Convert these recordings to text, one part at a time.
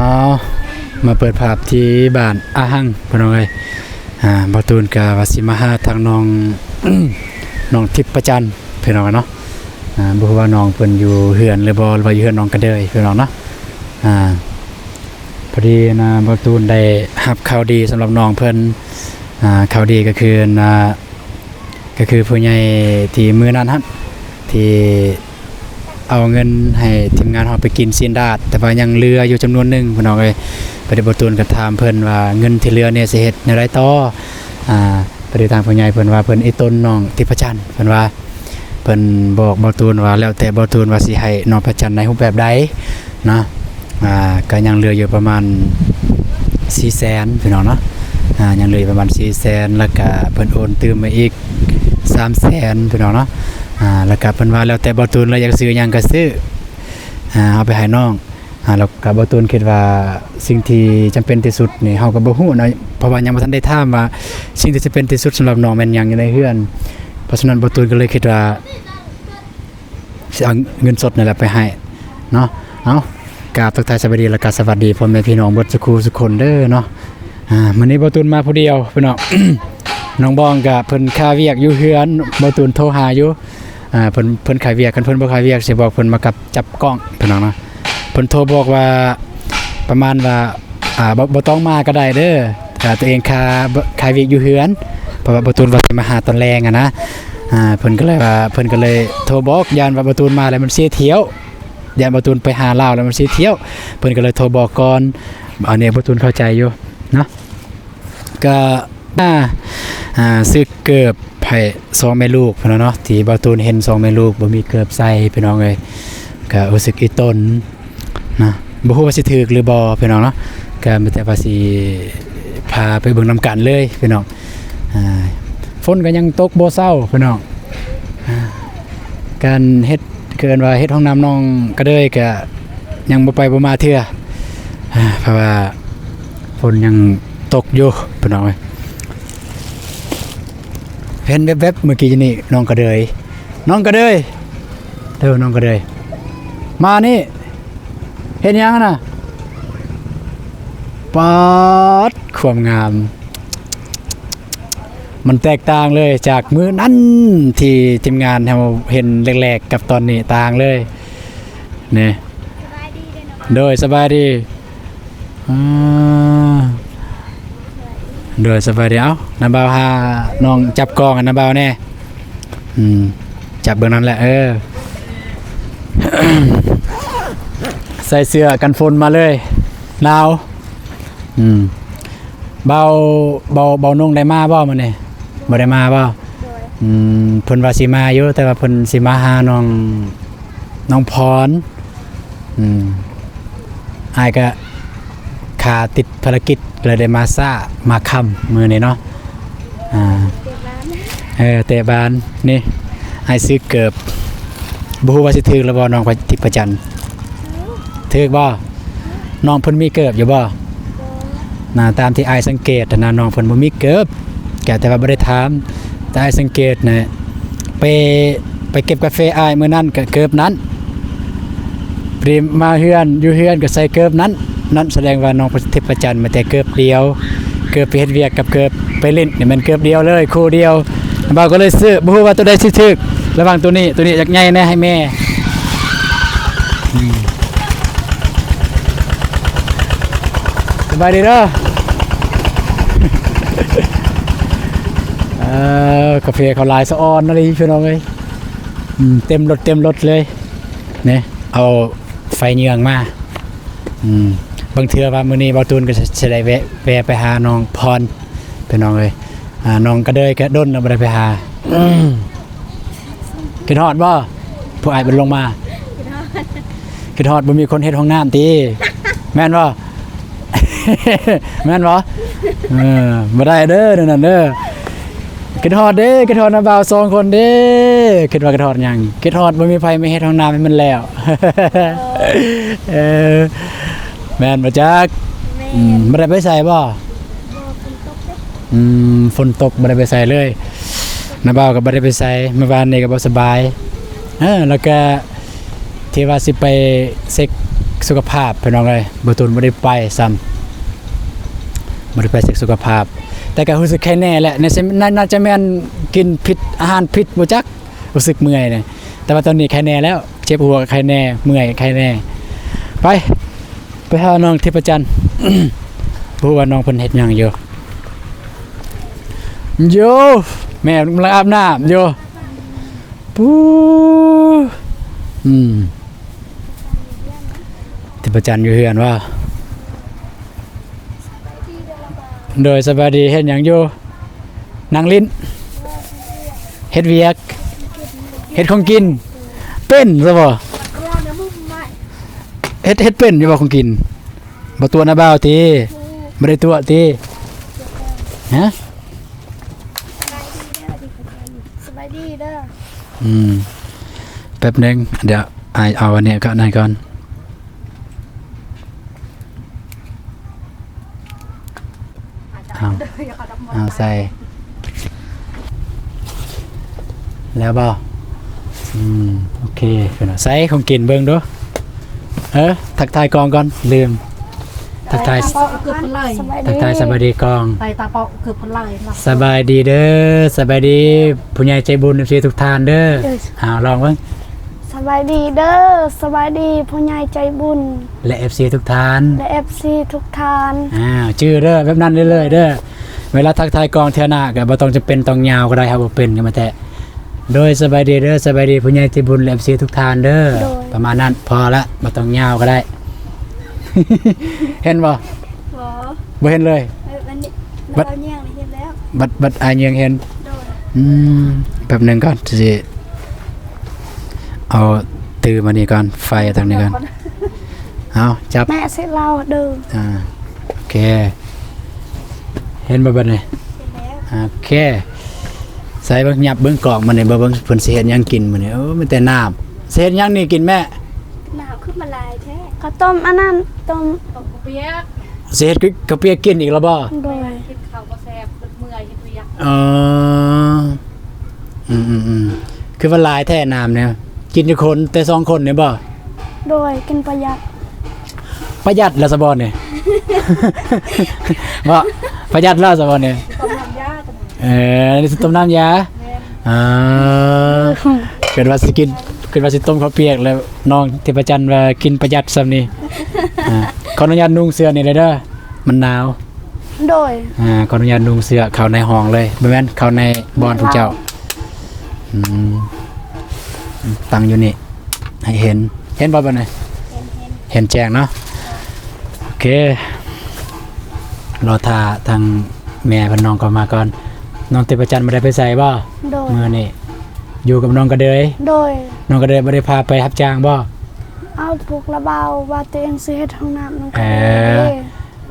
ເອົາ ມາເປີດພາບທີ່ບ້ານອາຫັງ ພີ່ນ້ອງເອີຍ. ອ່າ ບ່າວຕູນກະວ່າຊິມາຫາທາງນ້ອງ ນ້ອງທິບປະຈັນ ພີ່ນ້ອງເນາະ. ອ່າ ບໍ່ຮູ້ວ່ານ້ອງເພິ່ນຢູ່ເຮືອນຫຼືບໍ່ ຫຼືວ່າຢູ່ເຮືອນນ້ອງກະເດີຍ ພີ່ນ້ອງເນາະ. ອ່າ ພໍດີນະ ບ່າວຕູນໄດ້ຮັບຂ່າວດີສຳລັບນ້ອງເພິ່ນ. ອ່າ ຂ່າວດີກະຄືນະ ກະຄືຜູ້ໃຫຍ່ທີ່ມື້ນັ້ນຫັ້ນ ທີ່ເອົາເງິນໃຫ້ທີມງານເຮົາໄປກິນຊີ້ນດາດ ແຕ່ວ່າຍັງເຫຼືອຢູ່ຈຳນວນໜຶ່ງ ພີ່ນ້ອງເອີຍ. ພໍດີບ່າວຕູນກະຖາມເພິ່ນວ່າເງິນທີ່ເຫຼືອນີ້ຊິເຮັດແນວໃດຕໍ່? ອ່າ ພໍດີທາງຜູ້ໃຫຍ່ເພິ່ນວ່າເພິ່ນອີ່ຕົນນ້ອງທິບປະຈັນ ເພິ່ນວ່າ ເພິ່ນບອກບ່າວຕູນວ່າ ແລ້ວແຕ່ບ່າວຕູນວ່າຊິໃຫ້ນ້ອງພະຈັນໃນຮູບແບບໃດເນາະ. ອ່າ ກະຍັງເຫຼືອຢູ່ປະມານສີ່ແສນ ພີ່ນ້ອງເນາະ. ອ່າ ຍັງເຫຼືອຢູ່ປະມານສີ່ແສນ ແລ້ວກະເພິ່ນໂອນຕື່ມມາອີກສາມແສນ ພີ່ນ້ອງເນາະ. ອ່າ ແລ້ວກະເພິ່ນວ່າ ແລ້ວແຕ່ບ່າວຕູນລະ ຢາກຊື້ຫຍັງກະຊື້ ອ່າ ເອົາໄປໃຫ້ນ້ອງ. ອ່າ ແລ້ວກະບ່າວຕູນຄິດວ່າສິ່ງທີ່ຈຳເປັນທີ່ສຸດນີ້ ເຮົາກະບໍ່ຮູ້ເນາະ ເພາະວ່າຍັງບໍ່ທັນໄດ້ຖາມວ່າສິ່ງທີ່ຈຳເປັນທີ່ສຸດສຳລັບນ້ອງແມ່ນຫຍັງຢູ່ໃນເຮືອນ. ເພາະສະນັ້ນບ່າວຕູນກະເລີຍຄິດວ່າ ຊິເອົາເງິນສົດນັ້ນແຫຼະໄປໃຫ້ເນາະ. ເອົາ ກາບທັກທາຍສະບາຍດີ ແລະກະສະຫວັດດີພໍ່ແມ່ພີ່ນ້ອງເບິດສູ່ຄູ່ສູ່ຄົນເດີເນາະ. ອ່າ ມື້ນີ້ບ່າວຕູນມາຜູ້ດຽວ ພີ່ນ້ອງ. ນ້ອງບອງກະເພິ່ນຄາວຽກຢູ່ເຮືອນ ບ່າວຕູນໂທຫາຢູ່. ອ່າ ເພິ່ນ ເພິ່ນຂາຍວຽກ ຄັນເພິ່ນບໍ່ຂາຍວຽກຊິບອກເພິ່ນມາກັບຈັບກ້ອງ ພີ່ນ້ອງເນາະ. ເພິ່ນໂທບອກວ່າປະມານວ່າ ອ່າ ບໍ່ ບໍ່ຕ້ອງມາກະໄດ້ເດີ ອ່າ ຕົວເອງຄາ ຄາວຽກຢູ່ເຮືອນ ເພາະວ່າບ່າວຕູນວ່າຊິມາຫາຕອນແລງຫັ້ນນະ. ອ່າ ເພິ່ນກະເລີຍວ່າ ເພິ່ນກະເລີຍໂທບອກ ຢ້ານວ່າບ່າວຕູນມາແລ້ວມັນເສຍຖ້ຽວ ຢ້ານບ່າວຕູນໄປຫາລາວແລ້ວມັນເສຍຖ້ຽວ ເພິ່ນກະເລີຍໂທບອກກ່ອນ. ອັນນີ້ບ່າວຕູນເຂົ້າໃຈຢູ່ເນາະ. ກະ ອ່າ ອ່າ ຊື້ເກີບໃຫ້ສອງແມ່ລູກພຸ້ນນະເນາະ ທີ່ບ່າວຕູນເຫັນສອງແມ່ລູກບໍ່ມີເກີບໃສ່ ພີ່ນ້ອງເອີຍ ກະຮູ້ສຶກອີ່ຕົນນະ. ບໍ່ຮູ້ວ່າຊິຖືກຫຼືບໍ່ ພີ່ນ້ອງເນາະ ກະມີແຕ່ວ່າຊິພາໄປເບິ່ງນຳກັນເລີຍ ພີ່ນ້ອງ. ອ່າ ຝົນກະຍັງຕົກບໍ່ເຊົາ ພີ່ນ້ອງ. ອ່າ ການເຮັດ ເອີ້ນວ່າເຮັດຫ້ອງນ້ຳນ້ອງກະເດີຍກະຍັງບໍ່ໄປບໍ່ມາເທື່ອ ອ່າ ເພາະວ່າຝົນຍັງຕົກຢູ່ ພີ່ນ້ອງເອີຍ. ເຫັນແວບໆເມື່ອກີ້ນີ້ ນ້ອງກະເດີຍ ນ້ອງກະເດີຍ ເດີ ນ້ອງກະເດີຍ ມານີ້ ເຮັດຫຍັງຫັ້ນນະ? ປາດ ຄວາມງາມ ມັນແຕກຕ່າງເລີຍຈາກມື້ນັ້ນທີ່ທີມງານເຮົາເຫັນແລກໆກັບຕອນນີ້ ຕ່າງເລີຍນີ້. ໂດຍ ສະບາຍດີ. ອ່າ ໂດຍ ສະບາຍດີ. ເອົ້າ ນ້າບ່າວ ຫານ້ອງຈັບກ້ອງໃຫ້ນ້າບ່າວແດ່. ອືມ ຈັບເບິ່ງນັ້ນແຫຼະ ເອີ ໃສ່ເສື້ອກັນຝົນມາເລີຍ ໜາວ. ອືມ ບ່າວ ບ່າວ ບ່າວນົງໄດ້ມາບໍ່ມື້ນີ້? ບໍ່ໄດ້ມາບໍ່? ໂດຍ ອືມ ເພິ່ນວ່າຊິມາຢູ່ ແຕ່ວ່າເພິ່ນຊິມາຫານ້ອງ ນ້ອງພອນ. ອືມ ອ້າຍກະຄາຕິດພາລະກິດ ກະເລີຍໄດ້ມາຊ້າມາຄ່ຳມື້ນີ້ເນາະ. ອ່າ ເຕະບານ ເອີ ເຕະບານ. ນີ້ ອ້າຍຊື້ເກີບ ບໍ່ຮູ້ວ່າຊິຖືກຫຼືບໍ່ ນ້ອງທິບປະຈັນ. ຖືກບໍ່? ນ້ອງເພິ່ນມີເກີບຢູ່ບໍ່? ນະ ຕາມທີ່ອ້າຍສັງເກດຫັ້ນນະ ນ້ອງເພິ່ນບໍ່ມີເກີບ ກະແຕ່ວ່າບໍ່ໄດ້ຖາມ ແຕ່ອ້າຍສັງເກດນະ ໄປ ໄປເກັບກາເຟອ້າຍມື້ນັ້ນກະເກີບນັ້ນ ພໍດີມາເຮືອນ ຢູ່ເຮືອນກະໃສ່ເກີບນັ້ນ. ນັ້ນສະແດງວ່ານ້ອງທິບປະຈັນມີແຕ່ເກີບດຽວ ເກີບໄປເຮັດວຽກກັບເກີບໄປຫຼິ້ນນີ້ແມ່ນເກີບດຽວເລີຍ ຄູ່ດຽວ. ບ່າວກະເລີຍຊື້ ບໍ່ຮູ້ວ່າໂຕໃດຊິຖືກ ລະຫວ່າງໂຕນີ້ ໂຕນີ້ຢາກໃຫຍ່ແດ່ໃຫ້ແມ່. ອືມ ສະບາຍດີເດີ. ເອີ ກາເຟເຂົາຫຼາຍສະອອນນະລີ ພີ່ນ້ອງເອີຍ. ອືມ ເຕັມລົດ ເຕັມລົດເລີຍນີ້ ເອົາໄຟເຍືອງມາ. ອືມ ບາງເທື່ອວ່າມື້ນີ້ບ່າວຕູນກະຊິໄດ້ແວະ ແວະໄປຫານ້ອງພອນ ພີ່ນ້ອງເອີຍ. ອ່າ ນ້ອງກະເດີຍກະດົນແລ້ວບໍ່ໄດ້ໄປຫາ. ຄິດຮອດບໍ່ ຜູ້ອ້າຍເພິ່ນລົງມາ? ຄິດຮອດ ບໍ່ມີຄົນເຮັດຫ້ອງນ້ຳຕິ ແມ່ນບໍ່? ແມ່ນບໍ່? ເອີ ບໍ່ໄດ້ເດີ ແນວນັ້ນເດີ. ຄິດຮອດເດ້ ຄິດຮອດນ້າບ່າວສອງຄົນເດ້. ຄິດວ່າຄິດຮອດຫຍັງ? ຄິດຮອດບໍ່ມີໃຜມາເຮັດຫ້ອງນ້ຳໃຫ້ມັນແລ້ວ. ເອີ ແມ່ນບໍ່ຈັກ? ແມ່ນ. ອືມ ບໍ່ໄດ້ໄປໃສບໍ່? ບໍ່ ຝົນຕົກເດ້. ອືມ ຝົນຕົກ ບໍ່ໄດ້ໄປໃສເລີຍ. ນ້າບ່າວກະບໍ່ໄດ້ໄປໃສ ມື້ວານນີ້ກະບໍ່ສະບາຍ. ເອີ ແລ້ວກະທີ່ວ່າຊິໄປເຊັກ ສຸຂະພາບພີ່ນ້ອງເອີຍ, ບໍ່ຕູນບໍ່ໄດ້ໄປຊ້ຳ ບໍ່ໄດ້ໄປເຊັກສຸຂະພາບ ແຕ່ກໍຮູ້ສຶກໄຄແນ່ແຫຼະ ໃນ ໃນ ໜ້າຈະແມ່ນກິນຜິດ ອາຫານຜິດບໍ່ຈັກ ຮູ້ສຶກເມື່ອຍເນຍ ແຕ່ວ່າຕອນນີ້ໄຄແນ່ແລ້ວ ເຈັບຫົວກໍໄຄແນ່ ເມື່ອຍໄຄແນ່. ໄປ ໄປຫານ້ອງທິບປະຈັນ ບໍ່ຮູ້ວ່ານ້ອງເພິ່ນເຮັດຫຍັງຢູ່ ໂຢ ແມ່ກຳລັງອາບນ້ຳຢູ່. ປູ ອືມ ທິບປະຈັນຢູ່ເຮືອນວ່າ? ໂດຍ ສະບາຍດີ ເຮັດຫຍັງຢູ່? ນັ່ງຫຼິ້ນ ເຮັດວຽກ ເຮັດຂອງກິນ ເປັນຊະບໍ່? ເຮັດ ເຮັດເປັນຢູ່ບໍ່ຂອງກິນ? ບໍ່ຕົວະນະບ່າວຕິ? ບໍ່ໄດ້ຕົວະຕິ? ຮະ? ສະບາຍດີເດີ ສະບາຍດີເດີ. ອືມ ແປັບໜຶ່ງ ດຽວອ້າຍເອົາອັນນີ້ກັບນັ້ນກ່ອນ. ເອົາ ເອົາໃສ່ ແລ້ວບໍ່? ອືມ ໂອເຄ ເພິ່ນວ່າໃສ່ຂອງກິນເບິ່ງດູ. ເອີ ທັກທາຍກ້ອງກ່ອນ ລືມ ທັກທາຍ ຕາເປາະເກືອບເພິ່ນເລີຍ ທັກທາຍສະບາຍດີກ້ອງ ໃສ່ຕາເປາະເກືອບເພິ່ນເລີຍ. ສະບາຍດີເດີ ສະບາຍດີຜູ້ໃຫຍ່ໃຈບຸນ ເອັຟຊີ ທຸກທ່ານເດີ. ເອີ ເອົາ ລອງເບິ່ງ. ສະບາຍດີເດີ ສະບາຍດີຜູ້ໃຫຍ່ໃຈບຸນ ແລະ ເອັຟຊີ ທຸກທ່ານ ແລະ ເອັຟຊີ ທຸກທ່ານ. ອ່າ ຈື່ເດີ ແບບນັ້ນເລື້ອຍໆເດີ. ເວລາທັກທາຍກ້ອງເທື່ອໜ້າກໍບໍ່ຕ້ອງຈຳເປັນຕ້ອງຍາວກໍໄດ້ ເຮົາບໍ່ເປັນກໍມາແຕະ ໂດຍ ສະບາຍດີເດີ ສະບາຍດີຜູ້ໃຫຍ່ໃຈບຸນ ແລະ ເອັຟຊີ ທຸກທ່ານເດີ. ໂດຍ ປະມານນັ້ນ ພໍລະ ບໍ່ຕ້ອງຍາວກໍໄດ້. ເຫັນບໍ່? ບໍ່ ບໍ່ເຫັນເລີຍ. ເອີ ມັນ ບັດ ບັດເອົາແຍງນີ້ເຫັນແລ້ວ ບັດ ບັດອ້າຍແຍງເຫັນ. ໂດຍ ອືມ ແປັບໜຶ່ງກ່ອນ ຊິເອົາ ຕື່ມານີ້ກ່ອນ ໄຟທາງນີ້ກ່ອນ. ເອົາ ຈັບ ແມ່ຊິເລົ່າເດີ. ອ່າ ໂອເຄ ເຫັນບໍ່ບັດນີ້? ເຫັນແລ້ວ. ໂອເຄ ໃສ່ເບິ່ງ ຫຍັບເບິ່ງກ້ອງມັນນີ້ ເບິ່ງ ເບິ່ງເພິ່ນຊິເຮັດຫຍັງກິນມື້ນີ້. ໂອ້ ມີແຕ່ນ້ຳ. ຊິເຮັດຫຍັງນີ້ກິນແມ່? ນ້ຳຄືມາຫຼາຍແທ້. ເຂົ້າຕົ້ມອັນນັ້ນ ຕົ້ມ ຕົ້ມເຂົ້າປຽກ. ຊິເຮັດເຂົ້າປຽກກິນອີກແລ້ວບໍ່? ໂດຍ ກິນເຂົ້າບໍ່ແຊບ ເມື່ອຍເຮັດວຽກ. ເອີ ອືມໆໆ ຄືວ່າຫຼາຍແທ້ນ້ຳນີ້ ກິນຈັກຄົນ? ແຕ່ສອງຄົນນີ້ບໍ່? ໂດຍ ກິນປະຢັດ. ປະຢັດແລ້ວສະບໍ່ນີ້? ບໍ່ ປະຢັດແລ້ວສະບໍ່ນີ້? ຕົ້ມນ້ຳຢາ. ເອີ ນີ້ຊິຕົ້ມນ້ຳຢາ. ແມ່ນ. ອ່າ ຄິດວ່າຊິກິນ ຄິດວ່າຊິຕົ້ມເຂົ້າປຽກ ແລ້ວນ້ອງທິບປະຈັນວ່າກິນປະຢັດຊ້ຳນີ້. ອ່າ ຂໍອະນຸຍາດນຸ່ງເສື້ອນີ້ເດີ ມັນໜາວ. ໂດຍ ອ່າ ຂໍອະນຸຍາດນຸ່ງເສື້ອເຂົ້າໃນຫ້ອງເລີຍ ບໍ່ແມ່ນ ເຂົ້າໃນບ່ອນພວກເຈົ້າ. ອືມ ຕັ້ງຢູ່ນີ້ໃຫ້ເຫັນ ເຫັນບໍ່ບັດນີ້? ເຫັນ ເຫັນ ເຫັນແຈ້ງເນາະ. ໂອເຄ ລໍຖ້າທາງແມ່ເພິ່ນ ນ້ອງກໍມາກ່ອນ. ນ້ອງທິບປະຈັນບໍ່ໄດ້ໄປໃສບໍ່? ໂດຍ ມື້ນີ້ຢູ່ກັບນ້ອງກະເດີຍ. ໂດຍ ນ້ອງກະເດີຍບໍ່ໄດ້ພາໄປຮັບຈ້າງບໍ່? ເອົາ ພວກລະບ່າວວ່າຕົວເອງຊິເຮັດຫ້ອງນ້ຳນຳກັນ. ເອີ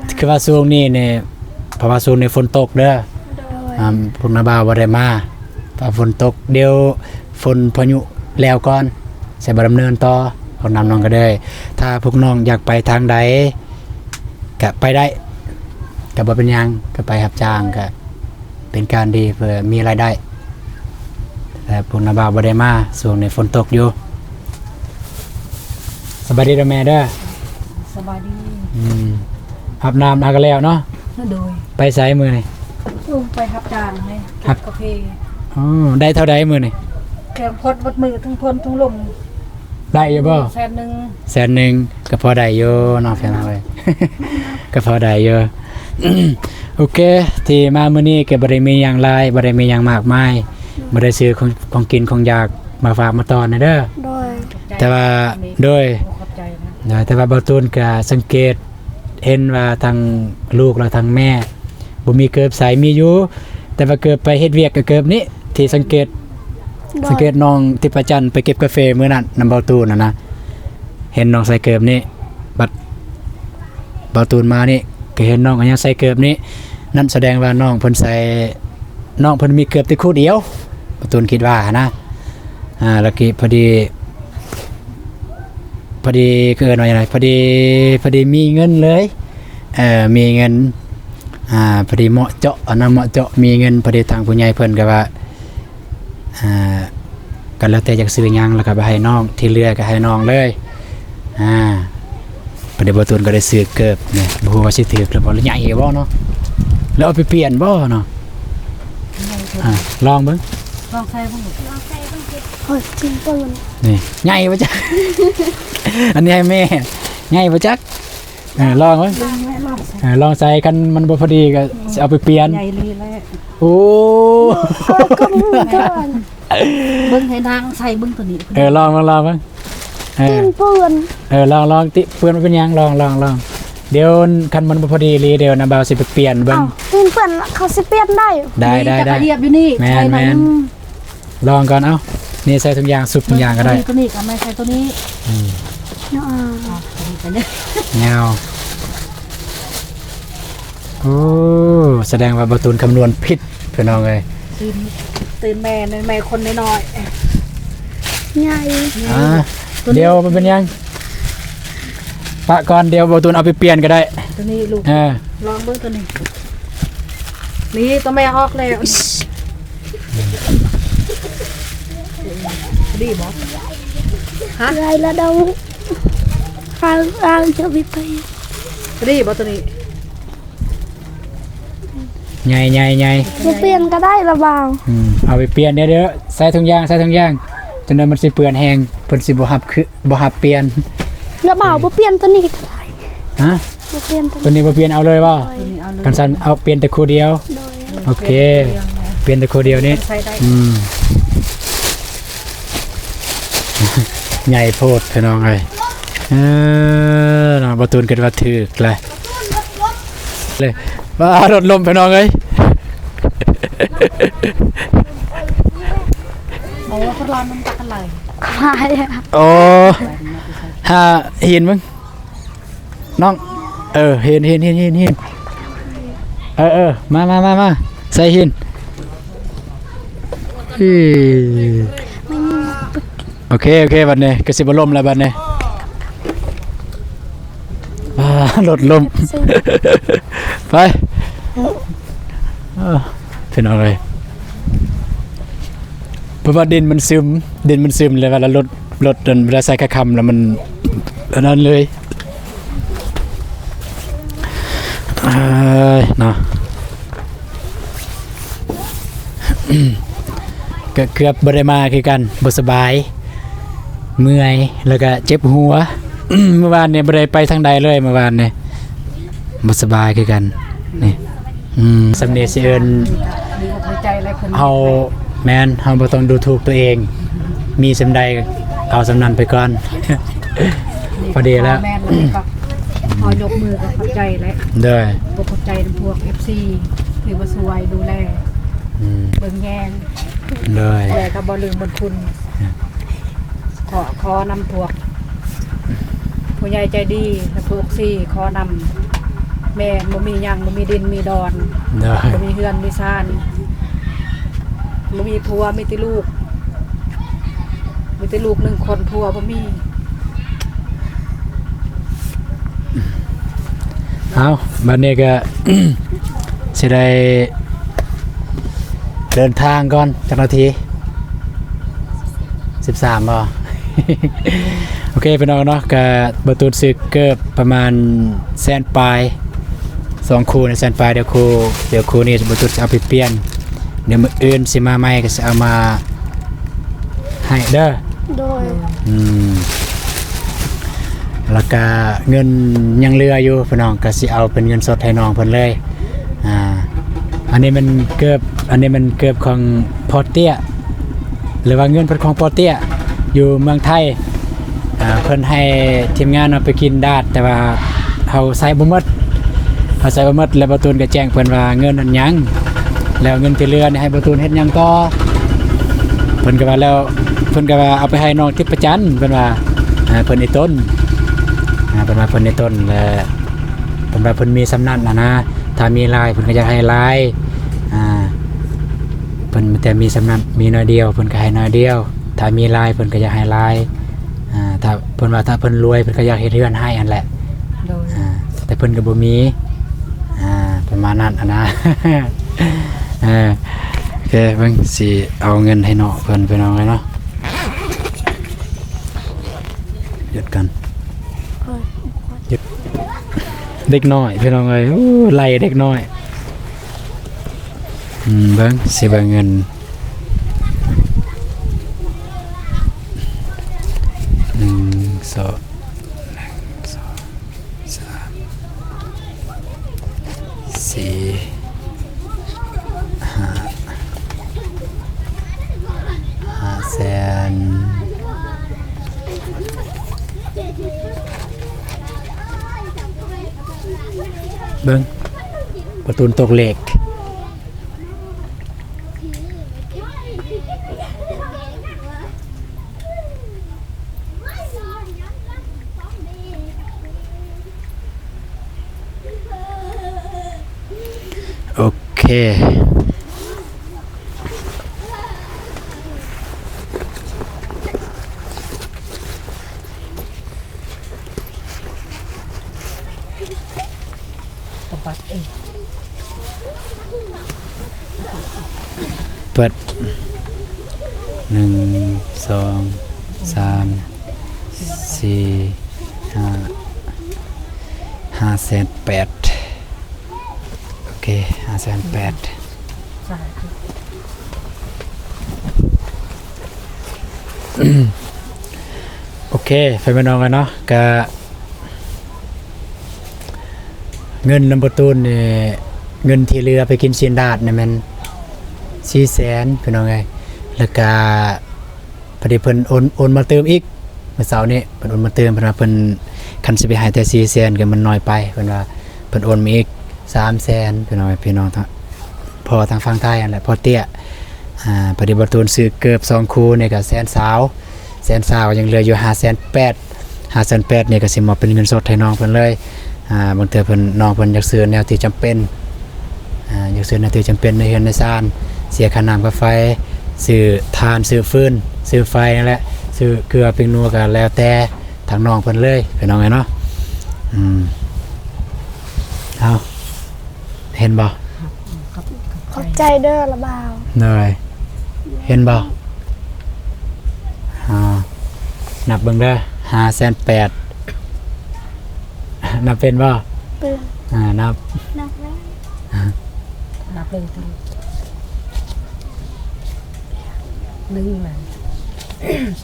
ເດ້ ຄືວ່າຊ່ວງນີ້ນີ້ ເພາະວ່າຊ່ວງນີ້ຝົນຕົກເດີ. ໂດຍ ອ່າ ພວກນ້າບ່າວບໍ່ໄດ້ມາ ຖ້າຝົນຕົກ ດຽວຝົນພາຍຸແລ້ວກ່ອນ ຊິມາດຳເນີນຕໍ່ ພວກນ້ອງໆກໍໄດ້. ຖ້າພວກນ້ອງຢາກໄປທາງໃດກະໄປໄດ້ ກະບໍ່ເປັນຫຍັງ ກະໄປຮັບຈ້າງ ກະເປັນການດີ ເພື່ອມີລາຍໄດ້. ແຕ່ພວກນ້າບ່າວບໍ່ໄດ້ມາ ຊ່ວງນີ້ຝົນຕົກຢູ່. ສະບາຍດີເດີແມ່ເດີ. ສະບາຍດີ. ອືມ ອາບນ້ຳອາກະແລ້ວເນາະ. ໂດຍ ໄປໃສມື້ນີ້? ໂອ້ ໄປຮັບຈ້າງເລີຍ ຮັບ ເກັບກາເຟ. ອໍ ໄດ້ເທົ່າໃດມື້ນີ້? ແກງພົດໝົດມື້ ທັງພົນທັງລົມ. ໄດ້ຢູ່ບໍ່? ແສນໜຶ່ງ. ແສນໜຶ່ງ ກໍພໍໄດ້ຢູ່ເນາະ ພີ່ນ້ອງເອີຍ ກໍພໍໄດ້ຢູ່. ໂອເຄ ທີ່ມາມື້ນີ້ກໍບໍ່ໄດ້ມີຫຍັງຫຼາຍ ບໍ່ໄດ້ມີຫຍັງມາກມາຍ ບໍ່ໄດ້ຊື້ຂອງ ຂອງກິນຂອງຢາກມາຝາກມາຕ້ອນເດີ. ໂດຍ ແຕ່ວ່າ ໂດຍ ຂອບໃຈນະ. ໂດຍ ແຕ່ວ່າບ່າວຕູນກໍສັງເກດເຫັນວ່າທັງລູກ ແລະ ທັງແມ່ບໍ່ມີເກີບໃສ່ ມີຢູ່ ແຕ່ວ່າເກີບໄປເຮັດວຽກ ກໍເກີບນີ້ ທີ່ສັງເກດ ໂດຍ ສັງເກດນ້ອງທິບປະຈັນໄປເກັບກາເຟມື້ນັ້ນນຳບ່າວຕູນຫັ້ນນະ ເຫັນນ້ອງໃສ່ເກີບນີ້. ບັດບ່າວຕູນມານີ້ກໍເຫັນນ້ອງກໍຍັງໃສ່ເກີບນີ້ ນັ້ນສະແດງວ່ານ້ອງເພິ່ນໃສ່ ນ້ອງເພິ່ນມີເກີບແຕ່ຄູ່ດຽວ ບ່າວຕູນຄິດວ່າຫັ້ນນະ. ອ່າ ແລ້ວກໍພໍດີ ພໍດີ ຄືເອີ້ນວ່າຫຍັງ ພໍດີ ພໍດີມີເງິນເລີຍ. ເອີ ມີເງິນ ອ່າ ພໍດີເໝາະເຈາະ ອັນນັ້ນເໝາະເຈາະ ມີເງິນ ພໍດີທາງຜູ້ໃຫຍ່ເພິ່ນກໍວ່າ ອ່າ ກໍແລ້ວແຕ່ຢາກຊື້ຫຍັງ ແລ້ວກໍໄປໃຫ້ນ້ອງ ທີ່ເຫຼືອກໍໃຫ້ນ້ອງເລີຍ. ອ່າ ດຽວບ່າວຕູນກໍໄດ້ຊື້ເກີບນີ້ ບໍ່ຮູ້ວ່າຊິຖືກຫຼືບໍ່ ຫຼືໃຫຍ່ບໍ່ເນາະ ຫຼືເອົາໄປປ່ຽນບໍ່ເນາະ. ອ່າ ລອງເບິ່ງ ລອງໃສ່ເບິ່ງ ໂອ້ຍ ຈິງເປີນ ນີ້ ໃຫຍ່ບໍ່ຈັກ ອັນນີ້ໃຫ້ແມ່ ໃຫຍ່ບໍ່ຈັກ. ເອີ ລອງເບິ່ງ ລອງໃສ່ ເອີ ລອງໃສ່ ຄັນມັນບໍ່ພໍດີກໍຊິເອົາໄປປ່ຽນ. ໃຫຍ່ອີ່ຫຼີແລ້ວ ໂອ້ ເບິ່ງໃຫ້ນາງໃສ່ເບິ່ງໂຕນີ້. ເອີ ລອງເບິ່ງ ລອງເບິ່ງ ເອີ ຕີນເປື້ອນ ເອີ ລອງ ລອງ ຕິ ເປື້ອນບໍ່ເປັນຫຍັງ ລອງ ລອງ ລອງ ດຽວຄັນມັນບໍ່ພໍດີອີ່ຫຼີ ດຽວນ້າບ່າວຊິໄປປ່ຽນເບິ່ງ. ອ້າວ ຕີນເປື້ອນເຂົາຊິປ່ຽນໄດ້? ໄດ້ ໄດ້ ໄດ້ ຢຽບຢູ່ນີ້ ແມ່ນ ໃສ່ໜ້ອຍໜຶ່ງ ລອງກ່ອນ. ເອົ້າ ນີ້ໃສ່ຖົງຢາງ ຊຸບຖົງຢາງກໍໄດ້ ໂຕນີ້ກໍມາໃສ່ໂຕນີ້. ອືມ ຍາວ ໂອ້ ສະແດງວ່າບ່າວຕູນຄຳນວນຜິດ ພີ່ນ້ອງເອີຍ. ຕື່ນ ຕື່ນແມ່ ແມ່ຄົນນ້ອຍໆ ໃຫຍ່ ອ່າ ດຽວບໍ່ເປັນຫຍັງ ປະກ່ອນ ດຽວບ່າວຕູນເອົາໄປປ່ຽນກໍໄດ້ ໂຕນີ້ລູກ. ເອີ ລອງເບິ່ງໂຕນີ້ ນີ້ໂຕແມ່ອອກແລ້ວ. ດີບໍ່? ຮະ? ໄດ້ລະດອງ ເອົາ ເອົາຈະໄປ ດີບໍ່ໂຕນີ້? ໃຫຍ່ ໃຫຍ່ ໃຫຍ່ ບໍ່ປ່ຽນກໍໄດ້ລະບ່າວ. ອືມ ເອົາໄປປ່ຽນ ດຽວ ດຽວ ໃສ່ຖົງຢາງ ໃສ່ຖົງຢາງ ຈັກໜ່ອຍມັນຊິເປື້ອນແຮງ ເພິ່ນຊິບໍ່ຮັບ ຄືບໍ່ຮັບປ່ຽນ. ລະບ່າວ ອືມ ບໍ່ປ່ຽນໂຕນີ້ກໍໄດ້. ຮະ? ບໍ່ປ່ຽນໂຕ ໂຕນີ້ບໍ່ປ່ຽນ ເອົາເລີຍບໍ່? ໂດຍ ຄັນຊັ້ນເອົາປ່ຽນແຕ່ຄູ່ດຽວ. ໂດຍ ໂອເຄ ປ່ຽນແຕ່ຄູ່ດຽວນີ້. ອືມ ໃຫຍ່ໂພດພີ່ນ້ອງເອີຍ. ເອີ ເນາະ ບ່າວຕູນຄິດວ່າຖືກແຫຼະ ເລີຍ ວ້າ ລົດລົ້ມພີ່ນ້ອງເອີຍ. ໂອ້ ຄົນລາວມັນຕັກກັນຫຼາຍ ໂອ້ ຫາຫີນເບິ່ງ ນ້ອງ ເອີ ຫີນ ຫີນ ຫີນ ຫີນ ເອີ ເອີ ມາ ມາ ມາ ມາ ໃສ່ຫີນ. ອີ ໂອເຄ ໂອເຄ ບັດນີ້ກໍຊິບໍ່ລົ້ມແລ້ວບັດນີ້. ອ່າ ລົດລົ້ມ ໄປ ເອີ ພີ່ນ້ອງເອີຍ ເພາະວ່າດິນມັນຊຶມ ດິນມັນຊຶມ ແລ້ວເວລາລົດ ລົດ ເວລາໃສ່ຂາຄ້ຳແລ້ວມັນອັນນັ້ນເລີຍ. ເອີຍ ເນາະ ກໍເກືອບບໍ່ໄດ້ມາຄືກັນ ບໍ່ສະບາຍ ເມື່ອຍ ແລ້ວກໍເຈັບຫົວ. ມື້ວານນີ້ບໍ່ໄດ້ໄປທາງໃດເລີຍ ມື້ວານນີ້ບໍ່ສະບາຍຄືກັນນີ້. ອືມ ສ່ຳນີ້ຊິເອີ້ນ ດີອົກດີໃຈແລ້ວ ເຮົາ ແມ່ນ ເຮົາບໍ່ຕ້ອງດູຖູກຕົວເອງ ມີສ່ຳໃດເອົາສ່ຳນັ້ນໄປກ່ອນ ພໍດີແລ້ວ. ແມ່ນ ກໍຂໍຍົກມືກໍຂອບໃຈແຫຼະ ໂດຍ ຂອບໃຈນຳພວກເອັຟຊີ ທີ່ວ່າຊ່ວຍດູແລ ອືມ ເບິ່ງແຍງ ໂດຍ ແລະກໍບໍ່ລືມບຸນຄຸນ. ຂໍ ຂໍນຳພວກຜູ້ໃຫຍ່ໃຈດີ ແລະ ພວກເອັຟຊີ ຂໍນຳ ແມ່ນບໍ່ມີຫຍັງ ບໍ່ມີດິນມີດອນ ໂດຍ ບໍ່ມີເຮືອນມີຊານ ບໍ່ມີຜົວ ມີແຕ່ລູກ ມີແຕ່ລູກໜຶ່ງຄົນ ຜົວບໍ່ມີ. ເອົາ ບັດນີ້ກໍ ຊິໄດ້ເດີນທາງກ່ອນຈັກນາທີ ສິບສາມບໍ່? ໂອເຄ ພີ່ນ້ອງເນາະ ກະບ່າວຕູນຊື້ເກີບປະມານແສນປາຍ ສອງຄູ່ນະ ແສນປາຍ. ດຽວຄູ່ ດຽວຄູ່ນີ້ບ່າວຕູນຊິເອົາໄປປ່ຽນ ດຽວມື້ອື່ນຊິມາໃໝ່ກໍຊິເອົາມາໃຫ້ເດີ. ໂດຍ ອືມ ແລ້ວກະເງິນຍັງເຫຼືອຢູ່ ພີ່ນ້ອງ ກະຊິເອົາເປັນເງິນສົດໃຫ້ນ້ອງເພິ່ນເລີຍ. ອ່າ ອັນນີ້ແມ່ນເກີບ ອັນນີ້ແມ່ນເກີບຂອງພໍ່ເຕ້ຍ ຫຼືວ່າເງິນເພິ່ນຂອງພໍ່ເຕ້ຍ ຢູ່ເມືອງໄທ. ອ່າ ເພິ່ນໃຫ້ທີມງານເຮົາໄປກິນດາດ ແຕ່ວ່າເຮົາໃຊ້ບໍ່ໝົດ ເຮົາໃຊ້ບໍ່ໝົດ ແລ້ວບ່າວຕູນກໍແຈ້ງເພິ່ນວ່າເງິນນັ້ນຍັງ ແລ້ວເງິນທີ່ເຫຼືອນີ້ໃຫ້ບ່າວຕູນເຮັດຫຍັງຕໍ່? ເພິ່ນກໍວ່າ ແລ້ວເພິ່ນກໍວ່າເອົາໄປໃຫ້ນ້ອງທິບປະຈັນ ເພິ່ນວ່າ ເພິ່ນອີ່ຕົນ ເພິ່ນວ່າເພິ່ນອີ່ຕົນ ແລະ ເພິ່ນວ່າເພິ່ນມີສ່ຳນັ້ນນະ ຖ້າມີຫຼາຍເພິ່ນກໍຢາກໃຫ້ຫຼາຍ ອ່າ ເພິ່ນແຕ່ມີສ່ຳນັ້ນ ມີໜ້ອຍດຽວເພິ່ນກໍໃຫ້ໜ້ອຍດຽວ ຖ້າມີຫຼາຍເພິ່ນກໍຢາກໃຫ້ຫຼາຍ ອ່າ ຖ້າເພິ່ນວ່າ ຖ້າເພິ່ນລວຍເພິ່ນກໍຢາກເຮັດເຮືອນໃຫ້ຫັ້ນແຫຼະ. ໂດຍ ອ່າ ແຕ່ເພິ່ນກໍບໍ່ມີ ອ່າ ປະມານນັ້ນຫັ້ນນະ. ເອີ ໂອເຄ ເບິ່ງຊິເອົາເງິນໃຫ້ນ້ອງເພິ່ນ ພີ່ນ້ອງເອີຍເນາະ. ຢຸດກ່ອນ ຢຸດ ເດັກນ້ອຍພີ່ນ້ອງເອີຍ ໂອ້ ໄລ່ເດັກນ້ອຍ. ອືມ ເບິ່ງ ຊິເບິ່ງເງິນ ໜຶ່ງ ສອງ ໜຶ່ງ ສອງ ສາມ ສີ່ ຫ້າ ຫ້າແສນ. ເບິ່ງ ປະຕູນຕົກເລກ. ໂອເຄ ສະບັດເອງ ເປີດ ໜຶ່ງ ສອງ ສາມ ສີ່ ຫ້າ ຫ້າແສນແປດ. ໂອເຄ ຫ້າແສນແປດ. ສາທຸ. ໂອເຄ ພໍ່ແມ່ພີ່ນ້ອງເນາະ ກະເງິນນຳພໍ່ຕູນນີ້ ເງິນທີ່ເຫຼືອໄປກິນຊີ້ນດາດນີ້ແມ່ນສີ່ແສນ ພີ່ນ້ອງເອີຍ. ແລ້ວກະ ພໍດີເພິ່ນໂອນ ໂອນມາຕື່ມອີກ ມື້ເຊົ້ານີ້ເພິ່ນໂອນມາຕື່ມ ເພິ່ນວ່າເພິ່ນ ຄັນຊິໄປໃຫ້ແຕ່ສີ່ແສນກໍມັນໜ້ອຍໄປ ເພິ່ນວ່າເພິ່ນໂອນມາອີກສາມແສນ ພີ່ນ້ອງ ພີ່ນ້ອງທາງ ພໍ່ທາງຝັ່ງໄທຫັ້ນແຫຼະ ພໍ່ເຕ້ຍ. ອາ ພໍດີບ່າວຕູນຊື້ເກີບສອງຄູ່ນີ້ກໍແສນຊາວ ແສນຊາວ ຍັງເຫຼືອຢູ່ຫ້າແສນແປດ ຫ້າແສນແປດນີ້ກໍຊິມອບເປັນເງິນສົດໃຫ້ນ້ອງເພິ່ນເລີຍ. ອາ ບາງເທື່ອເພິ່ນ ນ້ອງເພິ່ນຢາກຊື້ແນວທີ່ຈຳເປັນ ອາ ຢາກຊື້ແນວທີ່ຈຳເປັນໃນເຮືອນໃນຊານ ເສຍຄ່ານ້ຳຄ່າໄຟ ຊື້ຖ່ານ ຊື້ຟືນ ຊື້ໄຟນັ້ນແຫຼະ ຊື້ເກືອ ແປ້ງນົວ ກໍແລ້ວແຕ່ທາງນ້ອງເພິ່ນເລີຍ ພີ່ນ້ອງເອີຍເນາະ. ອືມ ເອົາ ເຫັນບໍ່? ຂອບ ຂອບໃຈເດີລະບ່າວ. ໂດຍ ເຫັນບໍ່? ອ່າ ນັບເບິ່ງເດີ ຫ້າແສນແປດ ນັບເປັນບໍ່? ເປັນ. ອ່າ ນັບ ນັບແລ້ວ ນັບເບິ່ງຕິ ໜຶ່ງ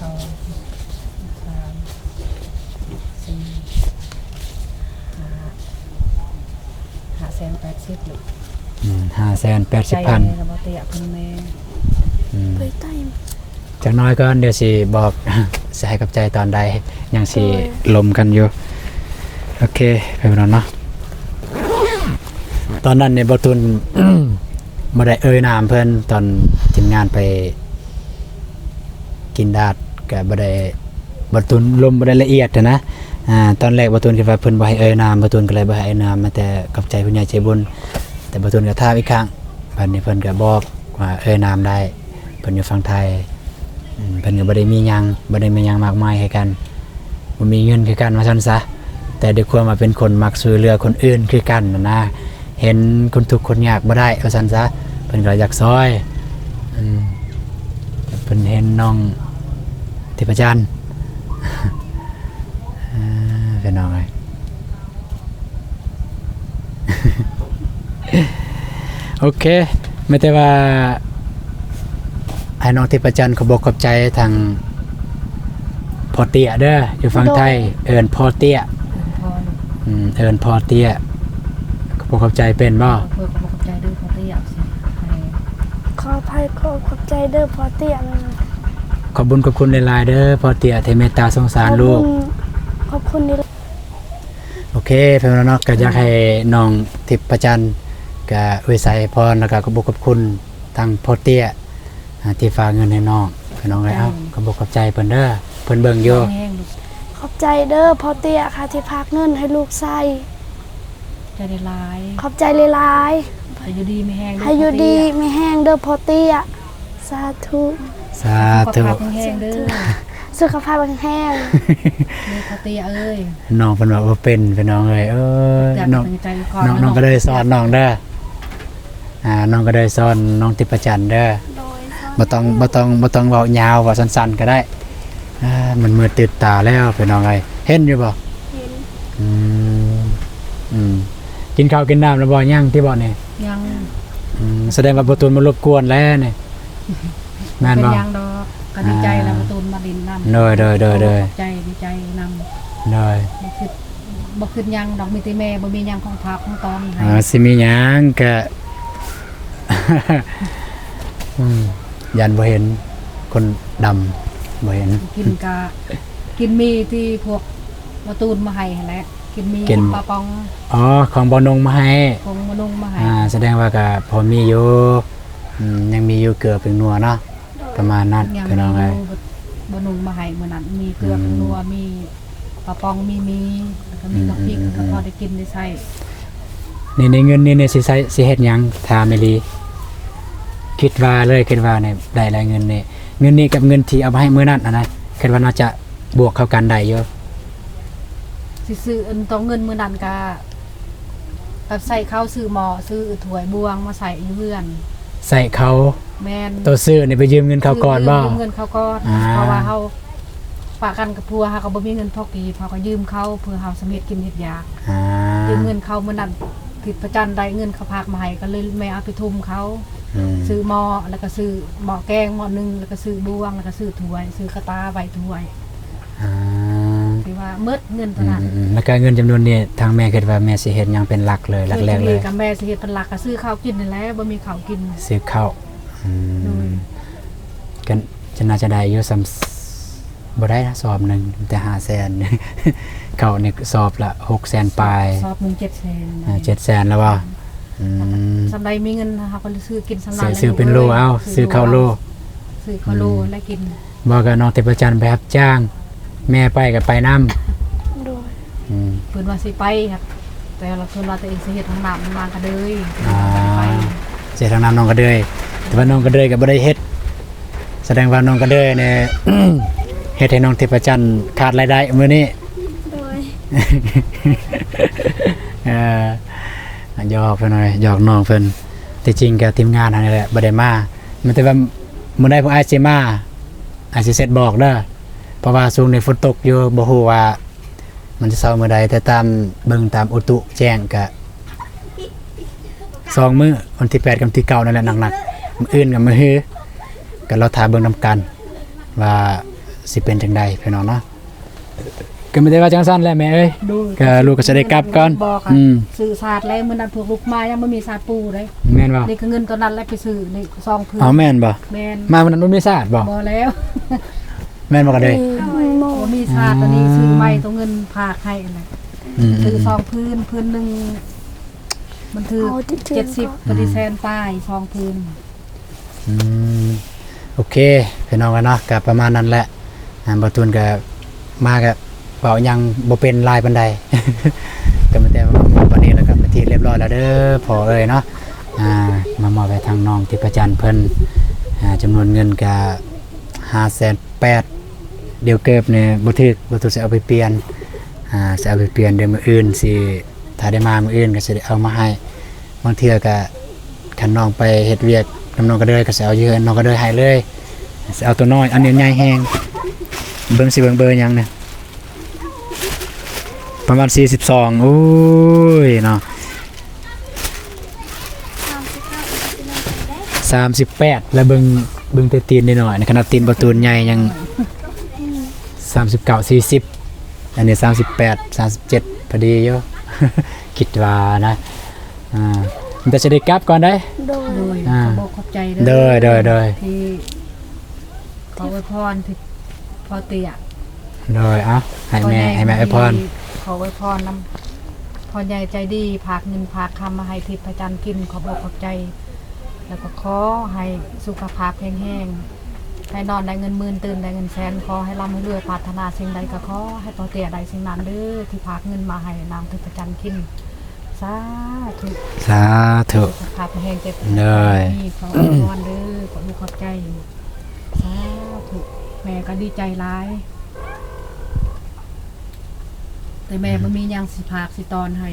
ສອງ ສາມ ສີ່ ຫ້າ ຫ້າແສນແປດສິບລູກ. ອືມ ຫ້າແສນແປດສິບພັນ. ໃຈແມ່ນະບໍ່ເຕະເພິ່ນແມ່. ອືມ ໄປໄຕ ຈັກໜ້ອຍກ່ອນ ດຽວຊິບອກ ຊິໃຫ້ຂອບໃຈຕອນໃດ ຍັງຊິ ໂດຍ ລົມກັນຢູ່. ໂອເຄ ໄປພີ່ນ້ອງເນາະ ຕອນນັ້ນນີ້ບ່າວຕູນບໍ່ໄດ້ເອີ່ຍນາມເພິ່ນ ຕອນທີມງານໄປກິນດາດ ກໍບໍ່ໄດ້ ບ່າວຕູນລົມບໍ່ໄດ້ລະອຽດຫັ້ນນະ. ອາ ຕອນແລກບ່າວຕູນຄິດວ່າເພິ່ນບໍ່ໃຫ້ເອີ່ຍນາມ ບ່າວຕູນກໍເລີຍບໍ່ໃຫ້ເອີ່ຍນາມ ມີແຕ່ຂອບໃຈຜູ້ໃຫຍ່ໃຈບຸນ. ແຕ່ບ່າວຕູນກໍຖາມອີກຄັ້ງ ບາດນີ້ເພິ່ນກໍບອກວ່າເອີ່ຍນາມໄດ້ ເພິ່ນຢູ່ຝັ່ງໄທ. ອືມ ເພິ່ນກໍບໍ່ໄດ້ມີຫຍັງ ບໍ່ໄດ້ມີຫຍັງມາກມາຍຄືກັນ ບໍ່ມີເງິນຄືກັນວ່າຊັ້ນຊະ ແຕ່ດ້ວຍຄວາມວ່າເປັນຄົນມັກຊ່ວຍເຫຼືອຄົນອື່ນຄືກັນຫັ້ນນະ ເຫັນຄົນທຸກຄົນຍາກບໍ່ໄດ້ວ່າຊັ້ນຊະ ເພິ່ນກໍຢາກຊ່ອຍ. ອືມ ເພິ່ນເຫັນນ້ອງທິບພະຈັນ ເອີ ພີ່ນ້ອງເອີຍ. ໂອເຄ ມີແຕ່ວ່າໃຫ້ນ້ອງທິບພະຈັນຂອບອົກຂອບໃຈທາງພໍ່ເຕ້ຍເດີ ຢູ່ຝັ່ງໄທ ໂດຍ ເອີ້ນພໍ່ເຕ້ຍ ເອີ້ນພໍ່ ອືມ ເອີ້ນພໍ່ເຕ້ຍ. ຂອບອົກຂອບໃຈເປັນບໍ່? ເອີ ຂອບອົກຂອບໃຈເດີພໍ່ເຕ້ຍ ຊິໃຫ້ ຂໍອະໄພ ຂໍຂອບໃຈເດີພໍ່ເຕ້ຍ. ຂອບບຸນຂອບຄຸນຫຼາຍໆເດີພໍ່ເຕ້ຍ ທີ່ເມດຕາສົງສານລູກ ຂອບຄຸນ ຂອບຄຸນ. ໂອເຄ ເພື່ອນເນາະ ກໍຢາກໃຫ້ນ້ອງທິບພະຈັນ ກໍອວຍໄຊພອນ ແລ້ວກໍຂອບອົກຂອບຄຸນທາງພໍ່ເຕ້ຍ ອ່າ ທີ່ຝາກເງິນໃຫ້ນ້ອງ ພີ່ນ້ອງເອີຍ. ເອົາ ຂອບອົກຂອບໃຈເພິ່ນເດີ ເພິ່ນເບິ່ງຢູ່. ຂອບໃຈເດີພໍ່ເຕ້ຍ ທີ່ຝາກເງິນໃຫ້ລູກໃຊ້. ໃຈຫຼາຍໆ ຂອບໃຈຫຼາຍໆ. ໃຫ້ຢູ່ດີມີແຮງເດີ ໃຫ້ຢູ່ດີມີແຮງເດີພໍ່ເຕ້ຍ. ສາທຸ ສາທຸ ສຸຂະພາບແຮງເດີ ສຸຂະພາບແຮງເດີພໍ່ເຕ້ຍເອີຍ. ນ້ອງເພິ່ນເວົ້າບໍ່ເປັນ ພີ່ນ້ອງເອີຍ. ເອີຍ ນ້ອງ ນ້ອງກໍເລີຍສອນນ້ອງເດີ. ອ່າ ນ້ອງກໍເລີຍສອນນ້ອງທິບພະຈັນເດີ. ໂດຍ ບໍ່ຕ້ອງ ບໍ່ຕ້ອງ ບໍ່ຕ້ອງເວົ້າຍາວ ເວົ້າສັ້ນໆກໍໄດ້. ອ່າ ມັນມືດຕື່ນຕາແລ້ວ ພີ່ນ້ອງເອີຍ ເຫັນຢູ່ບໍ່? ເຫັນ. ອືມ ອືມ ກິນເຂົ້າກິນນ້ຳແລ້ວບໍ່? ຍັງຕິບໍ່ນີ້? ຍັງ. ອືມ ສະແດງວ່າບໍ່ຕູນມາລົບກວນແລ້ວນີ້ ແມ່ນບໍ່? ບໍ່ເປັນຫຍັງດອກ ກໍດີໃຈແລ້ວ ອ່າ ບໍ່ຕູນມາຫຼິ້ນນຳ. ໂດຍ ໂດຍ ໂດຍ ໂດຍ ຂອບໃຈ ດີໃຈນຳ. ໂດຍ ບໍ່ຄິດ ບໍ່ຄິດຫຍັງດອກ ມີແຕ່ແມ່ ບໍ່ມີຫຍັງຂອງຝາກຂອງຕ້ອນໃຫ້. ອ່າ ຊິມີຫຍັງກະ ອືມ ຢ້ານບໍ່ເຫັນ ຄົນດຳບໍ່ເຫັນ. ກິນກະ ກິນໝີ່ທີ່ພວກບ່າວຕູນມາໃຫ້ຫັ້ນແຫຼະ ກິນໝີ່ ກິນ ກິນປາປ໋ອງ. ອໍ ຂອງບ່າວນົງມາໃຫ້ ຂອງບ່າວນົງມາໃຫ້. ອ່າ ສະແດງວ່າກະພໍມີຢູ່ ອືມ ຍັງມີຢູ່ເກືອເປັງນົວເນາະ ປະມານນັ້ນ ພີ່ນ້ອງເອີຍ. ບ່າວນົງມາໃຫ້ມື້ນັ້ນ ມີເກືອເປັງນົວ ອືມ ມີ ປາປ໋ອງ ມີໝີ່ ແລ້ວກໍມີ ອືມ ບັກພິກ ອືມ ກໍພໍໄດ້ກິນໄດ້ໃຊ້. ນີ້ ນີ້ເງິນນີ້ ນີ້ຊິໃຊ້ ຊິເຮັດຫຍັງ? ຖາມອີ່ຫຼີ ຄິດວ່າເລີຍ ຄິດວ່ານີ້ ໄດ້ແລ້ວເງິນນີ້ ເງິນນີ້ກັບເງິນທີ່ເອົາມາໃຫ້ມື້ນັ້ນຫັ້ນນະ ຄິດວ່າໜ້າຈະບວກເຂົ້າກັນໄດ້ຢູ່. ຊິຊື້ອັນ ຕ້ອງເງິນມື້ນັ້ນກະ ກັບໃສ່ເຂົ້າ ຊື້ໝໍ້ ຊື້ຖ້ວຍບ່ວງມາໃສ່ຢູ່ເຮືອນ. ໃສ່ເຂົາ? ແມ່ນ. ໂຕຊື້ນີ້ໄປຢືມເງິນເຂົາກ່ອນບໍ່? ຢືມເງິນເຂົາກ່ອນ. ອ່າ ເພາະວ່າເຮົາປະກັນກັບຜົວ ເຮົາກໍບໍ່ມີເງິນພໍກີບ ເຮົາກໍຢືມເຂົາ ເພື່ອເຮົາສຳເຮັດກິນເຮັດຢາກ. ອ່າ ຢືມເງິນເຂົາມື້ນັ້ນ ທິດພະຈັນໄດ້ເງິນເຂົາຝາກມາໃຫ້ ກໍເລີຍແມ່ເອົາໄປທຸ່ມເຂົາ. ອືມ ຊື້ໝໍ້ ແລ້ວກໍຊື້ໝໍ້ແກງໝໍ້ໜຶ່ງ ແລ້ວກໍຊື້ບ່ວງ ແລ້ວກໍຊື້ຖ້ວຍ ຊື້ກະຕ່າໄວ້ຖ້ວຍ. ອ່າ ທີ່ວ່າໝົດເງິນຕອນນັ້ນ. ອືມໆ ແລ້ວກະເງິນຈຳນວນນີ້ ທາງແມ່ຄິດວ່າແມ່ຊິເຮັດຫຍັງເປັນຫຼັກເລີຍ? ຫຼັກແລກເລີຍ ແມ່ຊິເຮັດເປັນຫຼັກ ກະຊື້ເຂົ້າກິນນີ້ແຫຼະ ບໍ່ມີເຂົ້າກິນ. ຊື້ເຂົ້າ. ອືມ ໂດຍ ກໍຈະໜ້າຈະໄດ້ຢູ່ສ່ຳ ບໍ່ໄດ້ນະ ສອບໜຶ່ງມີແຕ່ຫ້າແສນ ເຂົ້ານີ້ສອບລະຫົກແສນປາຍ. ສອບໜຶ່ງເຈັດແສນ. ເຈັດແສນແລ້ວບໍ່? ອືມ ສ່ຳໃດມີເງິນເຮົາກໍຊື້ກິນສ່ຳນັ້ນ. ຊື້ເປັນໂລເອົາ ຊື້ເຂົ້າໂລ ຊື້ເຂົ້າໂລ ອືມ ແລ້ວກິນ. ບໍ່ກໍນ້ອງທິບພະຈັນໄປຮັບຈ້າງ ແມ່ໄປກໍໄປນຳ. ໂດຍ. ອືມ ເພິ່ນວ່າຊິໄປ ແຕ່ລະຄົນວ່າຕົວເອງຊິເຮັດຫ້ອງນ້ຳນ້ອງກະເດີຍ. ອ່າ ໄປ ຊິເຮັດຫ້ອງນ້ຳນ້ອງກະເດີຍ ແຕ່ວ່ານ້ອງກະເດີຍກໍບໍ່ໄດ້ເຮັດ. ສະແດງວ່ານ້ອງກະເດີຍນີ້ ເຮັດໃຫ້ນ້ອງທິບພະຈັນຂາດລາຍໄດ້ມື້ນີ້. ໂດຍ. ເອີ ຫຍອກເພິ່ນເອີຍ ຫຍອກນ້ອງເພິ່ນ. ທີ່ຈິງກໍທີມງານເຮົານີ້ແຫຼະບໍ່ໄດ້ມາ ມີແຕ່ວ່າມື້ໃດພວກອ້າຍຊິມາ ອ້າຍຊິເຊັດບອກເດີ ເພາະວ່າຊ່ວງນີ້ຝົນຕົກຢູ່ ບໍ່ຮູ້ວ່າມັນຈະເຊົາມື້ໃດ ແຕ່ຕາມເບິ່ງຕາມອຸຕຸແຈ້ງກະສອງມື້ ວັນທີແປດກັບວັນທີເກົ້ານັ້ນແຫຼະໜັກໆ ມື້ອື່ນກັບມື້ຮື ກໍລໍຖ້າເບິ່ງນຳກັນວ່າຊິເປັນຈັ່ງໃດພີ່ນ້ອງເນາະ. ກໍມີແຕ່ວ່າຈັ່ງຊັ້ນແຫຼະແມ່ເອີຍ. ໂດຍ. ກໍລູກກໍຊິໄດ້ກັບກ່ອນ. ອືມ ຊື້ສາດແລ້ວ ມື້ນັ້ນພວກລູກມາຍັງບໍ່ມີສາດປູເດ້. ແມ່ນບໍ່? ນີ້ກໍເງິນຕອນນັ້ນແຫຼະໄປຊື້ນີ້ສອງຜືນ. ເອົາ ແມ່ນບໍ່? ແມ່ນ. ມາມື້ນັ້ນບໍ່ມີສາດບໍ່? ບໍ່ແລ້ວ. ແມ່ນບໍ່ກະເດີຍ? ອືມ ບໍ່ມີສາດ. ອືມ ອັນນີ້ຊື້ໃໝ່ ຕົວເງິນຝາກໃຫ້ຫັ້ນແຫຼະ. ອືມໆໆ ຊື້ສອງຜືນ ຜືນໜຶ່ງມັນຖືກເຈັດສິບ ພໍດີແສນປາຍ ສອງຜືນ. ອືມ ໂອເຄ ພີ່ນ້ອງເອີຍເນາະ ກໍປະມານນັ້ນແຫຼະ. ອ່າ ບ່າວຕູນກໍມາກໍເວົ້າຫຍັງບໍ່ເປັນຫຼາຍປານໃດ ກໍມີແຕ່ມາມອບປານນີ້ ແລ້ວກໍເປັນທີ່ຮຽບຮ້ອຍແລ້ວເດີພໍ່ເອີຍເນາະ. ອ່າ ມາມອບໃຫ້ທາງນ້ອງທິບພະຈັນເພິ່ນ ອ່າ ຈຳນວນເງິນກໍຫ້າແສນແປດ. ດຽວເກີບນີ້ບໍ່ຖືກ ບໍ່ຖືກ ຊິເອົາໄປປ່ຽນ ອ່າ ຊິເອົາໄປປ່ຽນ ດຽວມື້ອື່ນຊິ ຖ້າໄດ້ມາມື້ອື່ນກໍຊິໄດ້ເອົາມາໃຫ້. ບາງເທື່ອກໍຄັນນ້ອງໄປເຮັດວຽກນຳນ້ອງກະເດີຍ ກໍຊິເອົາຢູ່ເຮືອນນ້ອງກະເດີຍໃຫ້ເລີຍ. ຊິເອົາຕົວນ້ອຍ ອັນນີ້ໃຫຍ່ແຮງ. ເບິ່ງຊິ ເບິ່ງເບີຫຍັງນີ້ ປະມານສີ່ສິບສອງ. ໂອ້ຍເນາະ ສາມສິບແປດ ແລ້ວເບິ່ງ ເບິ່ງແຕ່ຕີນນ້ອຍໆ ໃນຂະນະຕີນບ່າວຕູນໃຫຍ່ຍັງ ສາມສິບເກົ້າ ສີ່ສິບ ອັນນີ້ສາມສິບແປດ ສາມສິບເຈັດ ພໍດີຢູ່ ຄິດວ່ານະ. ອ່າ ແຕ່ຊິໄດ້ກັບກ່ອນເດ້. ໂດຍ. ອ່າ ຂອບອົກຂອບໃຈເດີ. ໂດຍ ໂດຍ ໂດຍ ທີ່ຂໍອວຍພອນ ທີ່ພໍ່ເຕ້ຍ. ໂດຍ. ເອົາ ໃຫ້ແມ່ ໃຫ້ແມ່ອວຍພອນ. ຂໍອວຍພອນນຳ ພໍ່ໃຫຍ່ໃຈດີ ຝາກເງິນຝາກຄຳມາໃຫ້ທິບພະຈັນກິນ. ຂອບອົກຂອບໃຈ ແລ້ວກໍຂໍໃຫ້ສຸຂະພາບແຂງແຮງ ໃຫ້ນອນໄດ້ເງິນໝື່ນ ຕື່ນໄດ້ເງິນແສນ. ຂໍໃຫ້ລ່ຳໃຫ້ລວຍ ປາດຖະໜາສິ່ງໃດກໍຂໍໃຫ້ພໍ່ເຕ້ຍໄດ້ສິ່ງນັ້ນເດີ ທີ່ຝາກເງິນມາໃຫ້ນາງທິບພະຈັນກິນ. ສາທຸ ສາທຸ ສຸຂະພາບແຂງແຮງ ເຈັບ ໂດຍ ມີ ຂໍອວຍພອນເດີ. ຂໍອວຍພອນເດີ ຂອບອົກຂອບໃຈ. ສາທຸ ແມ່ກໍດີໃຈຫຼາຍ ແຕ່ແມ່ ອືມ ບໍ່ມີຫຍັງຊິຝາກຊິຕ້ອນໃຫ້.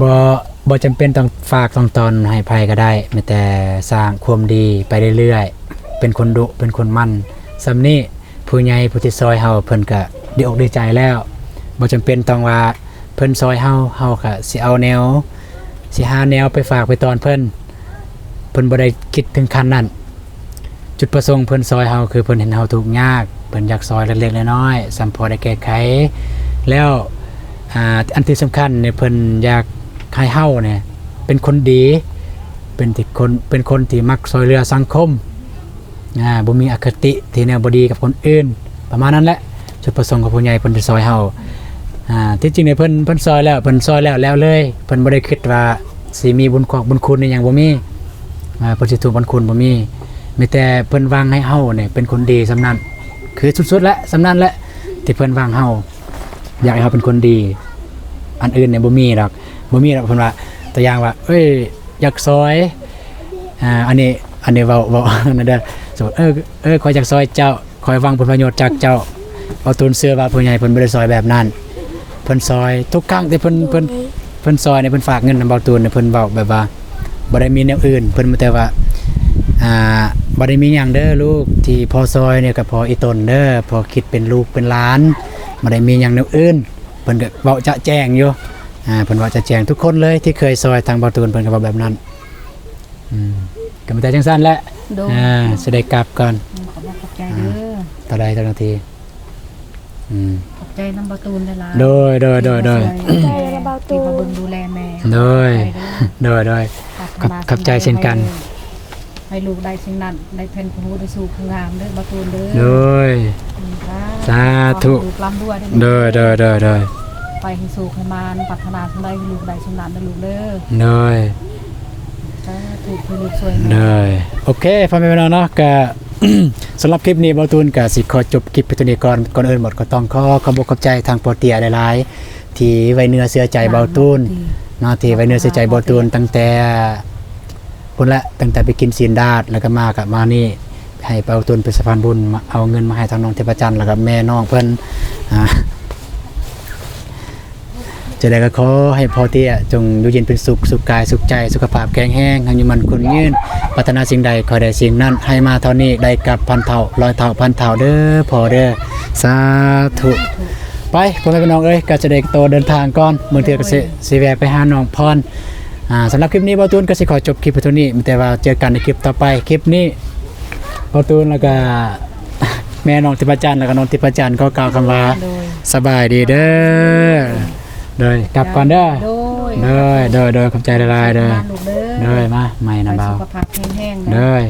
ບໍ່ ບໍ່ຈຳເປັນຕ້ອງຝາກຕ້ອງຕ້ອນໃຫ້ໃຜກໍໄດ້ ມີແຕ່ສ້າງຄວາມດີໄປເລື້ອຍໆ ເປັນຄົນດຸ ເປັນຄົນໝັ່ນ. ສ່ຳນີ້ ຜູ້ໃຫຍ່ຜູ້ທີ່ຊ່ອຍເຮົາ ເພິ່ນກະດີອົກດີໃຈແລ້ວ. ບໍ່ຈຳເປັນຕ້ອງວ່າ ເພິ່ນຊ່ອຍເຮົາ ເຮົາກະຊິເອົາແນວ ຊິຫາແນວໄປຝາກໄປຕ້ອນເພິ່ນ. ເພິ່ນບໍ່ໄດ້ຄິດເຖິງຂັ້ນນັ້ນ. ຈຸດປະສົງເພິ່ນຊ່ອຍເຮົາ ຄືເພິ່ນເຫັນເຮົາທຸກຍາກ ເພິ່ນຢາກຊ່ອຍເລັກໆນ້ອຍໆ ສ່ຳພໍໄດ້ແກ້ໄຂ. ແລ້ວ ອ່າ ອັນທີ່ສຳຄັນນີ້ ເພິ່ນຢາກໃຫ້ເຮົານີ້ເປັນຄົນດີ ເປັນທີ່ຄົນ ເປັນຄົນທີ່ມັກຊ່ອຍເຫຼືອສັງຄົມ. ອ່າ ບໍ່ມີອະຄະຕິທີ່ແນວບໍ່ດີກັບຄົນອື່ນ ປະມານນັ້ນແຫຼະ. ຈຸດປະສົງຂອງຜູ້ໃຫຍ່ເພິ່ນຈະຊ່ອຍເຮົາ ອ່າ ທີ່ຈິງນີ້ເພິ່ນ ເພິ່ນຊ່ອຍແລ້ວ ເພິ່ນຊ່ອຍແລ້ວ ແລ້ວເລີຍ. ເພິ່ນບໍ່ໄດ້ຄິດວ່າຊິມີບຸນຂອບບຸນຄຸນອີ່ຫຍັງ ບໍ່ມີ. ອ່າ ເພິ່ນຊິທວງບຸນຄຸນ ບໍ່ມີ. ມີແຕ່ເພິ່ນຫວັງໃຫ້ເຮົານີ້ເປັນຄົນດີສ່ຳນັ້ນ ຄືສຸດໆແຫຼະ ສ່ຳນັ້ນແຫຼະ ທີ່ເພິ່ນຫວັງເຮົາ ຢາກໃຫ້ເຮົາເປັນຄົນດີ. ອັນອື່ນນີ້ບໍ່ມີດອກ ບໍ່ມີດອກ. ເພິ່ນວ່າ ຕົວຢ່າງວ່າ ເອີຍ ຢາກຊ່ອຍ ອ່າ ອັນນີ້ ອັນນີ້ເວົ້າ ເວົ້ານັ້ນເດີ ສົມມຸດ ເອີ ເອີ ຂ້ອຍຢາກຊ່ອຍເຈົ້າ ຂ້ອຍຫວັງຜົນປະໂຫຍດຈາກເຈົ້າ. ເວົ້າຕູນເຊື່ອວ່າຜູ້ໃຫຍ່ເພິ່ນບໍ່ໄດ້ຊ່ອຍແບບນັ້ນ. ເພິ່ນຊ່ອຍ ທຸກຄັ້ງທີ່ເພິ່ນ ເພິ່ນ ເພິ່ນຊ່ອຍນີ້ ເພິ່ນຝາກເງິນນຳເວົ້າຕູນນີ້ ເພິ່ນເວົ້າແບບວ່າບໍ່ໄດ້ມີແນວອື່ນ ເພິ່ນມີແຕ່ວ່າ ອ່າ ບໍ່ໄດ້ມີຫຍັງເດີລູກ ທີ່ພໍ່ຊ່ອຍນີ້ກໍເພາະອີ່ຕົນເດີ ເພາະຄິດເປັນລູກເປັນຫຼານ ບໍ່ໄດ້ມີຫຍັງແນວອື່ນ. ເພິ່ນກໍເວົ້າຈະແຈ້ງຢູ່ ອ່າ ເພິ່ນເວົ້າຈະແຈ້ງ ທຸກຄົນເລີຍທີ່ເຄີຍຊ່ອຍທາງເບົາຕູນ ເພິ່ນກໍເວົ້າແບບນັ້ນ. ອືມ ກໍມີແຕ່ຈັ່ງຊັ້ນແຫຼະ. ໂດຍ ອ່າ ຊິໄດ້ກັບກ່ອນ. ອືມ ຂອບໃຈເດີ. ອ່າ ເທົ່າໃດ ເທົ່ານາທີ? ອືມ ຂອບໃຈນຳເບົາຕູນຫຼາຍໆ. ໂດຍ ໂດຍ ໂດຍ ໂດຍ ທີ່ມາຊ່ອຍ ເຈົ້າ ທີ່ມາເບິ່ງດູແລແມ່. ໂດຍ ໂດຍ ໂດຍ ຂອບ ຂອບໃຈເຊັ່ນກັນ. ໃຫ້ລູກໄດ້ສິ່ງນັ້ນ ໄດ້ແຜ່ນຜູ້ຮູ້ ໄດ້ສູ້ຜູ້ງາມເດີ ເບົາຕູນເດີ. ໂດຍ ອືມ ສາທຸ ສາທຸ ຂໍໃຫ້ລູກລ່ຳລວຍເດີ. ໂດຍ ໂດຍ ໂດຍ ໂດຍ ໄປໃຫ້ໂຊກໃຫ້ໝານ ປາດຖະໜາສິ່ງໃດໃຫ້ລູກໄດ້ສິ່ງນັ້ນເດີລູກເດີ. ໂດຍ ສາທຸ ທີ່ລູກຊ່ວຍແມ່. ໂດຍ ໂອເຄ ພໍ່ແມ່ພີ່ນ້ອງເນາະ ກະ ສຳລັບຄລິບນີ້ ເບົາຕູນກະຊິຂໍຈົບຄລິບໄປເທົ່ານີ້ກ່ອນ. ກ່ອນອື່ນໝົດກໍຕ້ອງຂໍຂອບອົກຂອບໃຈທາງພໍ່ເຕ້ຍຫຼາຍໆ ທີ່ໄວ້ເນື້ອເຊື່ອໃຈເບົາຕູນເນາະ ທີ່ໄວ້ເນື້ອເຊື່ອໃຈເບົາຕູນຕັ້ງແຕ່ ພຸ້ນແຫຼະ ຕັ້ງແຕ່ໄປກິນຊີ້ນດາດ ແລ້ວກໍມາ ກໍມານີ້ ໃຫ້ເບົາຕູນເປັນສະພານບຸນ ມາເອົາເງິນມາໃຫ້ທາງນ້ອງທິບພະຈັນ ແລ້ວກໍແມ່ນ້ອງເພິ່ນ. ອ່າ ຈັ່ງໃດກໍຂໍໃຫ້ພໍ່ເຕ້ຍຈົ່ງຢູ່ເຢັນເປັນສຸກ ສຸກກາຍສຸກໃຈ ສຸຂະພາບແຂງແຮງ ອາຍຸໝັ້ນຂວັນຍືນ ປາດຖະໜາສິ່ງໃດຂໍໃຫ້ໄດ້ສິ່ງນັ້ນ ໃຫ້ມາເທົ່ານີ້ໄດ້ກັບພັນເທົ່າ ຮ້ອຍເທົ່າ ພັນເທົ່າເດີພໍ່ເດີ. ສາທຸ. ໄປ ພໍ່ແມ່ພີ່ນ້ອງເອີຍ ກໍຈະໄດ້ຕໍ່ເດີນທາງກ່ອນ ບາງເທື່ອກໍຊິ ໂດຍ ຊິແວ່ໄປຫານ້ອງພອນ. ອ່າ ສຳລັບຄລິບນີ້ ເບົາຕູນກໍຊິຂໍຈົບຄລິບໄປເທົ່ານີ້ ມີແຕ່ວ່າເຈີກັນໃນຄລິບຕໍ່ໄປ. ຄລິບນີ້ ເບົາຕູນ ແລ້ວກໍແມ່ນ້ອງທິບພະຈັນ ແລ້ວກໍນ້ອງທິບພະຈັນ ຂໍກ່າວຄຳວ່າ ໂດຍ ສະບາຍດີເດີ. ໂດຍ ກັບກ່ອນເດີ. ໂດຍ ໂດຍ ໂດຍ ໂດຍ ຂອບໃຈຫຼາຍໆເດີ. ໂດຍ ມາໃໝ່ນະເບົາ. ໃຫ້ສຸຂະພາບແຂງແຮງເດີ. ໂດຍ.